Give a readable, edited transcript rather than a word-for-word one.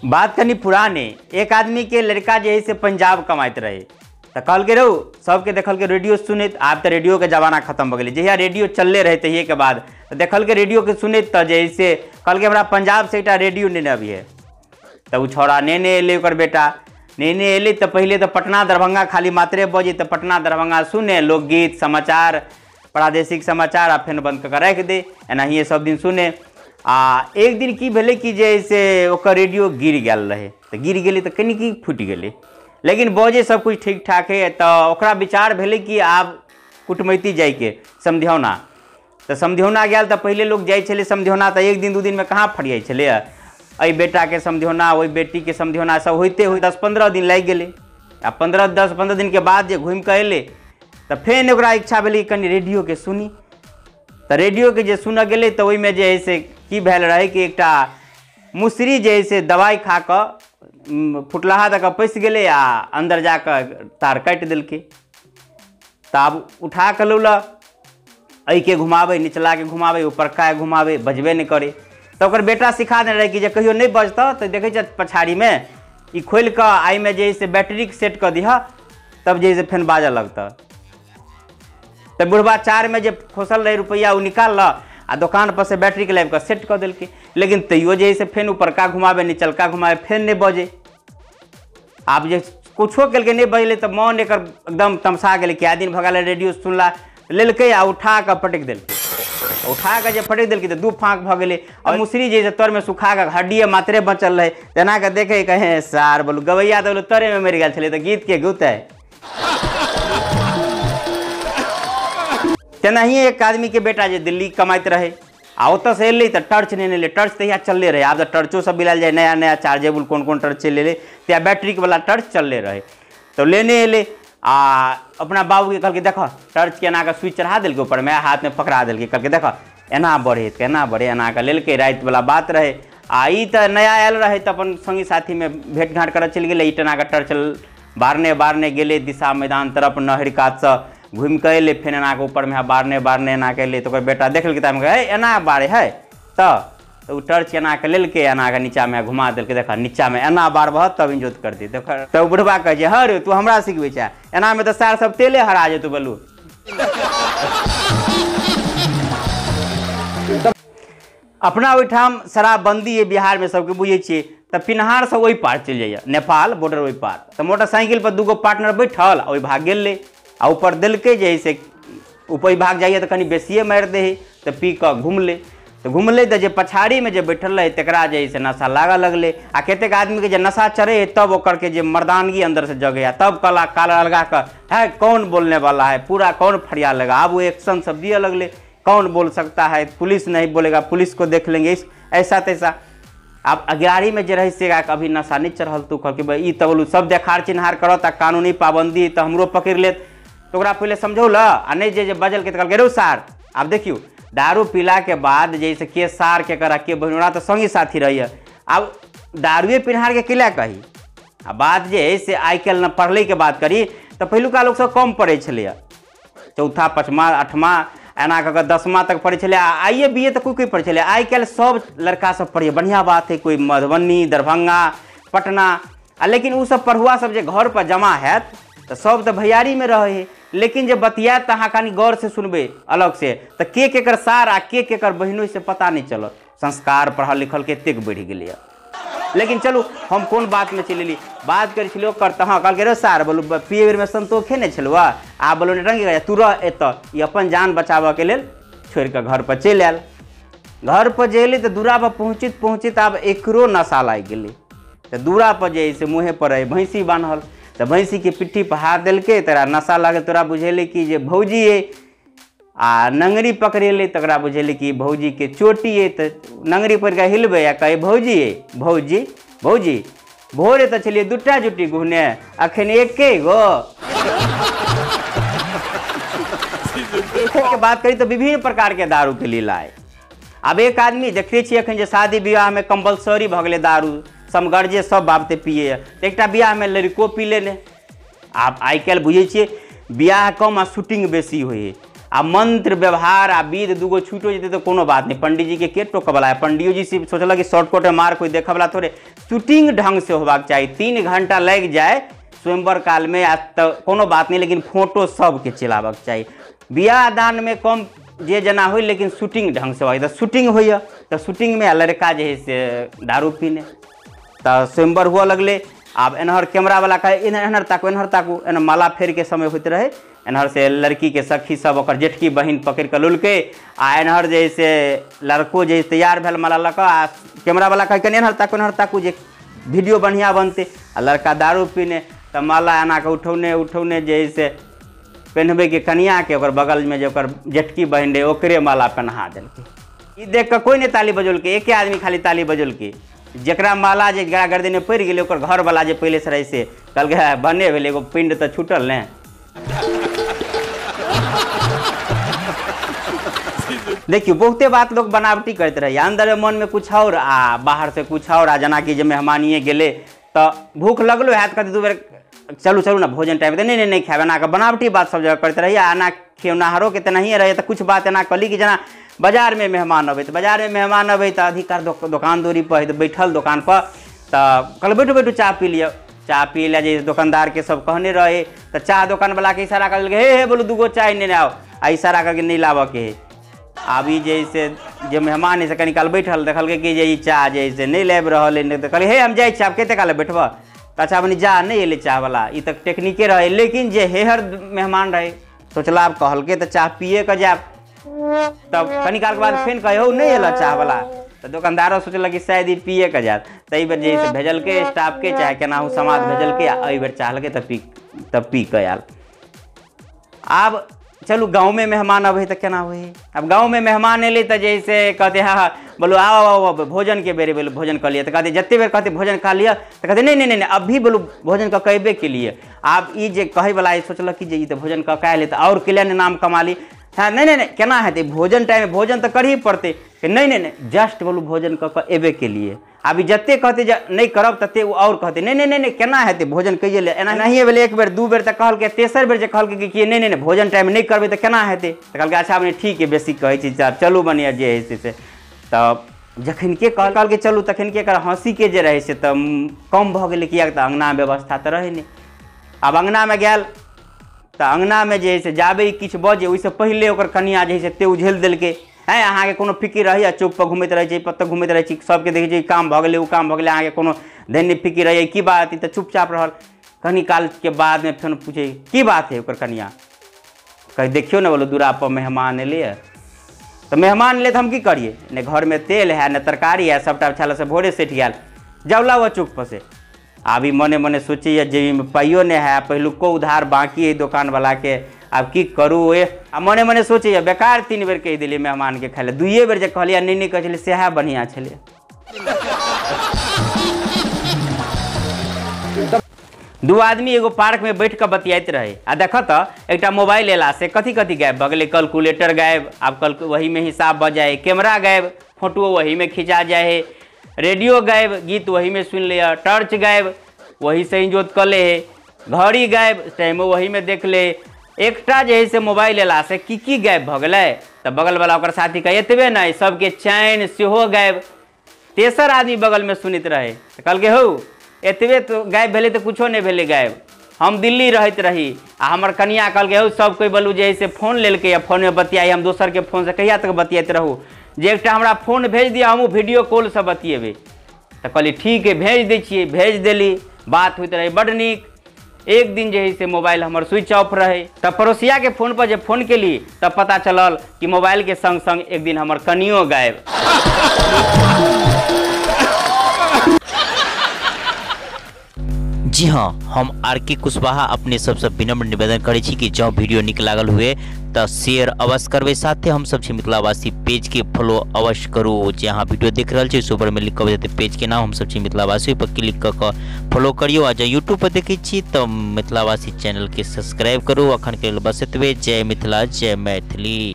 बात कनी पुराने, एक आदमी के लड़का जे है से पंजाब कमाइत रहे, तो कहलकै रौ सबके देखलकै रेडियो सुनैत। आब तऽ रेडियो के जमाना खत्म भऽ गेलै, जहिया रेडियो चलले रहै तहिए के बाद देखलकै रेडियो के सुनैत, तऽ जे है से कहलकै हमरा पंजाब से एकटा रेडियो नेने अबिहे। तऽ ओ छौड़ा नेने एलै, ओकर बेटा नेने एलै। तऽ पहिले तऽ पटना दरभंगा खाली मात्रे बजै, तऽ पटना दरभंगा सुने लोकगीत समाचार प्रादेशिक समाचार, आ फेन बंद कऽ के राखि दे, एनाहिए सब दिन सुने। आ एक दिन की भेलै कि जे से ओकर रेडियो गिर गेल रहै, तऽ गिर गेलै तऽ कनि की फूटि गेलै, लेकिन बजै सब कुछ ठीक ठाक है। तऽ ओकरा विचार भेलै कि आब कुटमैती जाइके समधियौना, तऽ समधियौना गेल। तऽ पहिले लोक जाइ छलै समधियौना तऽ एक दिन दू दिनमे कहाँ फरियाइ छलै, एहि बेटाके समधियौना ओहि बेटीके समधियौना सब होइते होइते 10-15 दिन लागि गेलै। आ 10-15 दिनके बाद जे घुमिकऽ एलै तऽ फेन ओकरा इच्छा भेलै कनि रेडियोके सुनी। तऽ रेडियोके जे सुनऽ गेलै तऽ ओहिमे जे है से की भेल रहै कि एकटा मुसरी जे है से दवाइ खा कऽ फुटलाहा दऽ कऽ पैसि गेलै आ अन्दर जाकऽ तार काटि देलकै। तऽ आब उठा कऽ लौलक, एहिके घुमाबै, निचलाके घुमाबै, उपरकाके घुमाबै, बजबे नहि करै। तऽ ओकर बेटा सिखा देने रहै कि जे कहियो नहि बजतऽ तऽ देखै छ पछाड़ीमे ई खोलि कऽ एहिमे जे है से बैटरीके सेट कऽ दिहऽ, तब जे है से फेन बाजऽ लगतऽ। तऽ बुढ़बा चारमे जे खोसल रहै रुपैआ ओ निकाललक आ दोकान पर से बैटरीके लाबि कऽ सेट कऽ देलकै, लेकिन तैयो जे है से फेन उपरका घुमाबै निचलका घुमाबै फेन नहि बजै। आब जे कुछो केलकै नहि बजलै तऽ मन एकर एकदम तमसा गेलै, कए दिन भऽ गेलै रेडियो सुनला, लेलकै आ उठा कऽ पटकि देलकै। उठा कऽ जे पटकि देलकै तऽ दू फाँक भऽ गेलै आ मुसरी जे है से तरमे सुखा कऽ हड्डिए मात्रे बचल रहै। तेना कऽ देखै कहे सार बोलू गवैया तऽ बोलू तरेमे मरि गेल छलै तऽ गीत के गौतै। तेनाहिए एक आदमीके बेटा जे दिल्ली कमाइत रहै आ ओतऽसँ एलै तऽ टर्च नेने एलै। टर्च तहिया चलले रहै, आब तऽ टर्चो सब मिलायल जाइ, नया नया चार्जेबल कोन कोन टर्च चलि एलै, तहिया बैटरीवला टर्च चलले रहै। तऽ लेने एलै आ अपना बाबूके कहलकै देखऽ, टर्चके एना कऽ स्विच चढ़ा देलकै ऊपरमे, हाथमे पकड़ा देलकै, कहलकै देखऽ एना बढ़े एना बढ़े, एना कऽ लेलकै। रातिवला बात रहै आ ई तऽ नया आयल रहै तऽ अपन सङ्गी साथीमे भेँट घाँट करऽ चलि गेलै। ई एना कऽ टर्च बारने बारने गेलै दिशा मैदान तरफ, नहरि कातसँ घुमि कऽ एलै, फेर एना कऽ ऊपरमे बारने बारने एना कऽ एलै। तऽ ओकर बेटा देखलकै तऽ कहै एना बारे है, तऽ ओ टर्च एना कऽ लेलकै, एना कऽ नीचाँमे घुमा देलकै, देखऽ नीचाँमे एना बारबह तब इजोत करतै। तऽ ओ बुढ़बा कहै छै हँ रे तू हमरा सिखबै छै, एनामे तऽ सार सब तेले हरा जेतौ बलू। अपना ओहिठाम शराबबंदी अइ बिहारमे सबके बुझै छियै, तऽ पिनहार सब ओहि पार चलि जाइए, नेपाल बॉर्डर ओहि पार। तऽ मोटरसाइकिल पर दूगो पार्टनर बैठल ओहि भाग गेलै आ ऊपर देलकै जे है से ऊपर भाग जाइए तऽ कनि बेसिए मारि दै हइ, तऽ पी कऽ घुमलै। तऽ घुमलै तऽ जे पछाड़ीमे जे बैठल रहै तकरा जे है से नशा लागऽ लगलै। आ कतेक आदमीके जे नशा चढ़ै हइ तब ओकर के जे मर्दानगी अन्दरसँ जगैए, तब कला काला लगा कऽ है कौन बोलने वाला है, पूरा कौन फरिया लगा, आब वो एक्शन सब दिअ लगलै, कौन बोल सकता है, पुलिस नहीं बोलेगा, पुलिस को देख लेंगे, इस ऐसा तैसा। आब अगियारीमे जे रहै से अभी नशा नहि चढ़ल, तू कहलकै भाई ई तऽ बोलू सब देखार चिन्हार करत आ कानूनी पाबंदी तऽ हमरो पकड़ि लेत। तऽ ओकरा पहिले समझौलक आ नहि जे बजलकै तऽ कहलकै रौ सार। आब देखियौ दारू पीलाके बाद जे से के सार के करा के बहिनोरा तऽ सङ्गी साथी रहैए, आब दारुए पिन्हारके किला कही। आ बात जे है से आइ काल्हि ने पढ़लैके बात करी तऽ पहिलुका लोकसब कम पढ़ै छलैए, चौथा पचमा अठमा एना कऽ कऽ 10मा तक पढ़ै छलै, आ आइए बी ए तऽ कोइ कोइ पढ़ै छलै। आइ काल्हि सब लड़का सब पढ़ैए, बढ़िआँ बात है, कोइ मधुबनी दरभंगा पटना, आ लेकिन ओसब पढ़ुआ सब जे घर पर जमा हैत तऽ सब तऽ भैयारीमे रहै है, लेकिन जे बतियात तऽ अहाँ कनि गौरसँ सुनबै अलगसँ तऽ के केकर सार आ के केकर बहिनो से पता नहि चलत। संस्कार पढ़ल लिखलके एतेक बढ़ि गेलैए। लेकिन चलू हम कोन बातमे चलि एली, बात करै छलियै ओकर तऽ हँ कहलकै रे सार बोलू पिए बेरमे संतोखे नहि छलौ आब बोलू रंग तू रह एतऽ, ई अपन जान बचाबऽके लेल छोड़ि कऽ घर पर चलि आयल। घर पर जे एलै तऽ दूरापर पहुँचैत पहुँचैत आब एकरो नशा लागि गेलै। तऽ दूरापर जे है से मुँहे पर रहै भैँसी बान्हल, तऽ भैँसीके पिट्ठी पर हाथ देलकै तकरा नशा लागल, तोरा बुझेलै कि जे भौजी अइ, आ नङ्गरी पकड़ेलै तकरा बुझेलै कि भौजीके चोटी अइ, तऽ नङ्गरी पकड़ि कऽ हिलबै आ कहै भौजी अइ, भौजी भौजी। भोरे तऽ छलियै दूटा जुटी गुहने, अखन एके गो। के बात करी तऽ विभिन्न प्रकारके दारूके लीला अइ। आब एक आदमी देखते छियै अखन जे शादी विवाहमे कम्पलसरी भऽ गेलै दारू, समगर्जे सब बाबते पिए, एकटा बियाहमे लड़को पी लेने। आब आइ काल्हि बुझै छियै बियाह कम आ शूटिंग बेसी होइ है। आ मंत्र व्यवहार आ विध दूगो छूटो जेतै तऽ कोनो बात नहीं। पंडीजी के टोकवला है, पंडियो जी सिर्फ सोचलक कि शॉर्टकट में मार कोई देखवला थोड़े। शूटिंग ढंग से होबाक चाही, 3 घंटा लागि जाए स्वयंवर काल में तऽ कोनो बात नहीं, लेकिन फोटो सबके चलाबक चाही। बियाह दान में कम जे जना हो, लेकिन शूटिंग ढंग से होय। तऽ शूटिंग होइए तऽ शूटिंग में लड़का जे है से दारू पीने तऽ स्वयंवर हुअ लगलै। आब एनहर कैमरा वाला कहे एनहर ताकू एनहर ताकू, एना माला फेर के समय होइत रहे, एनहर से लड़की के सखी सब ओकर जेठकी बहिन पकड़ि कऽ लुलकै आ एनहर जे से लड़को जे तैयार भेल माला लऽ कऽ आ कैमरा वाला कहे कनि एनहर ताकू एनहर ताकू जे वीडियो बढ़िआँ बनतै। आ लड़का दारू पीने तऽ माला एना कऽ उठौने उठौने जे से पेन्हबैके कनिआँके ओकर बगलमे जे ओकर जेठकी बहिन रहै ओकरे माला पेन्हा देलकै। ई देख कऽ कोइ नहि ताली बजौलकै, एके आदमी खाली ताली बजौलकै, जकरा माला जे गरा गर्दनमे पड़ि गेलै ओकर घरवला जे पहिलेसँ रहै से कहलकै है भने भेलै, एगो पिंड तऽ छूटल ने। देखियौ बहुते बात लोक बनावटी करैत रहैए, अन्दर मनमे कुछ और आ बाहर से कुछ और। आ जेनाकि जे मेहमानिए गेलै तऽ भूख लगलो हैत, कहतै 2 बेर चलू चलू ना भोजन टाइम, नहीं नहीं नहीं खाएब, एना कऽ बनावटी बात सब जगह करैत रहैए। आ एना खेनाहारोके तेनाहिए रहैए। तऽ कुछ बात एना कहली कि जेना बाजारमे मेहमान अबै तऽ बाजारमे मेहमान अबै तऽ अधिकार दोकान दौरी पर तऽ बैठल दोकान पर तऽ कहल बैठू बैठू चाह पी लिअ। चाह पी लए जे दोकानदारके सब कहने रहै तऽ चाह दोकानवलाके इशारा कऽ देलकै, हे हे बोलू 2 गो चाय नेने आउ, आ इशारा करके नहि लाबऽके है। आब ई जे से जे मेहमान है से कनी काल बैठल देखलकै कि जे ई चाह जे से नहि लाबि रहल है, तऽ कहलियै हे हम जाइ छी, आब कतेक काल बैठबह, तऽ अच्छा बनी जा, नहि एलै चाहवला, ई तऽ टेक्निके रहै। लेकिन जे हेहर मेहमान रहै सोचला आब कहलकै तऽ चाह पिए कऽ जायब, तब कनी कालके बाद फेर कहै हौ नहि एलऽ चाहवला, तऽ दोकानदारो सोचलक कि शायद ई पिए कऽ जायत। तऽ एहि बेर जे से भेजलकै स्टाफके चाहे केनाहु समाज भेजलकै आ एहि बेर चाहलकै तऽ पी कऽ आयल। आब चलू गाँवमे मेहमान अबै तऽ केना होइ, आब गाँवमे मेहमान एलै तऽ जे से कहतै हँ हँ बोलू आउ आउ आउ भोजनके बेर बोलू भोजन कऽ लिअ, तऽ कहतै जतेक बेर कहतै भोजन खा लिअ तऽ कहतै नहीं नहीं नहीं अभी बोलू भोजन कऽ के अयबे केलियै। आब ई जे कहैवला सोचलक कि जे ई तऽ भोजन कऽ के आयल तऽ आओर केलियै ने नाम कमा ली, हँ नहीं नहीं नहीं केना हेतै, भोजन टाइममे भोजन तऽ करही पड़तै, नहीं नहीं नहीं जस्ट बोलू भोजन कऽ के अयबे केलियै। आब ई जतेक कहतै जे नहि करब ततेक ओ आओर कहतै नहीं नहीं नहीं नहीं केना हेतै भोजन कहिए ले। एना नहिए भेलै 1 बेर 2 बेर तऽ कहलकै, तेसर बेर जे कहलकै कि नहीं नहीं नहीं भोजन टाइम नहि करबै तऽ केना हेतै, तऽ कहलकै अच्छा बने ठीक है बेसी कहै छी चलू बनिया जे हइ से। तऽ जखन के कहलकै चलू तखन के एकर हँसीके जे रहै से तऽ कम भऽ गेलै, किएक तऽ अङ्गना व्यवस्था तऽ रहै नहि। आब अङ्गनामे गेल तऽ अङ्गनामे जे है से जाबे किछु बजे ओहिसँ पहिले ओकर कनिआ जे है से एते उझेल देलकै, हैं अहाँके कोनो फिकिर रहैए, चौकपर घुमैत रहै छी पत्तर घुमैत रहै छी, सबके देखै छी काम भऽ गेलै ओ काम भऽ गेलै, अहाँके कोनो धन्य फिकिर रहैए की बात, ई तऽ चुपचाप रहल। कनी कालके बादमे फेर पूछै की बात है ओकर कनिआ, कहै देखियौ ने बोलो दूरापर मेहमान एलैए, तऽ मेहमान एलै तऽ हम की करियै, ने घरमे तेल है ने तरकारी है, सबटा छाला से भोरे सठि गेल, जाउ लाबऽ चौकपर से। आब ई मने मने सोचैए जेबीमे पाइयो नहि है, पहिलुको उधार बाँकी है दोकानवलाके, आब की करू ए, आ मने मने सोचैए बेकार 3 बेर कहि देलियै मेहमानके खाइ लए, 2 बेर जे कहलियै नहि नहि कहै छलै सएह बढ़िआँ छलै। 2 आदमी एगो पार्क में बैठ कऽ बतियाइत रहे आ देखऽ तऽ एकटा मोबाइल एला से कथी कथी गायब भऽ गेलै, कैलकुलेटर गायब, आब कल वहीमे हिसाब भऽ जाइ है, कैमरा गायब, फोटो वहीमे खिंचा जाइ है, रेडियो गायब, गीत वहीमे सुनि ले, टॉर्च गायब वही से इजोत कऽ ले है, घड़ी गायब टाइमो वहीमे देख ले। एकटा जे है से मोबाइल एला से की की गायब भऽ गेलै, तऽ बगलवला ओकर साथी कहै एतबे नहि सबके चैन सेहो गायब। तेसर आदमी बगलमे सुनैत रहै तऽ कहलकै हौ एतबे तो गायब भेलै तऽ कुछो नहि भेलै गायब, हम दिल्ली रहैत रही आ हमर कनिआ कहलकै हौ सब कोइ बोलू जे है से फोन लेलकै आ फोनमे बतियाइ, हम दोसरके फोनसँ कहिया तक बतियाइत रहू, जे एकटा हमरा फोन भेज दिअ हमहूँ वीडियो कॉलसँ बतियेबै। तऽ कहली ठीक है भेज दै छियै, भेज देली, बात होइत रहै बड्ड नीक। एक दिन जे है से मोबाइल हमर स्विच ऑफ रहे तऽ पड़ोसियाके फोन पर जे फोन केली तब पता चलल कि मोबाइलके संग संग एक दिन हमर कनियो गायब। जी हाँ, हम आर के कुशवाहा अपने सबसे विनम्र निवेदन करै छी कि जँ वीडियो नीक लागल हुए तऽ शेयर अवश्य करबै, साथे हम सब छी मिथिलावासी पेज के फॉलो अवश्य करू। जे अहाँ वीडियो देख रहल छी ऊपर में लिख कऽ जेतै पेज के नाम हम सब छी मिथिलावासी, पर क्लिक कऽ कऽ फॉलो करियौ। आ जँ यूट्यूब पर देखै छी तऽ मिथिलावासी चैनल के सब्सक्राइब करू। अखन के लेल बस एतबे। जय मिथिला, जय मैथिली।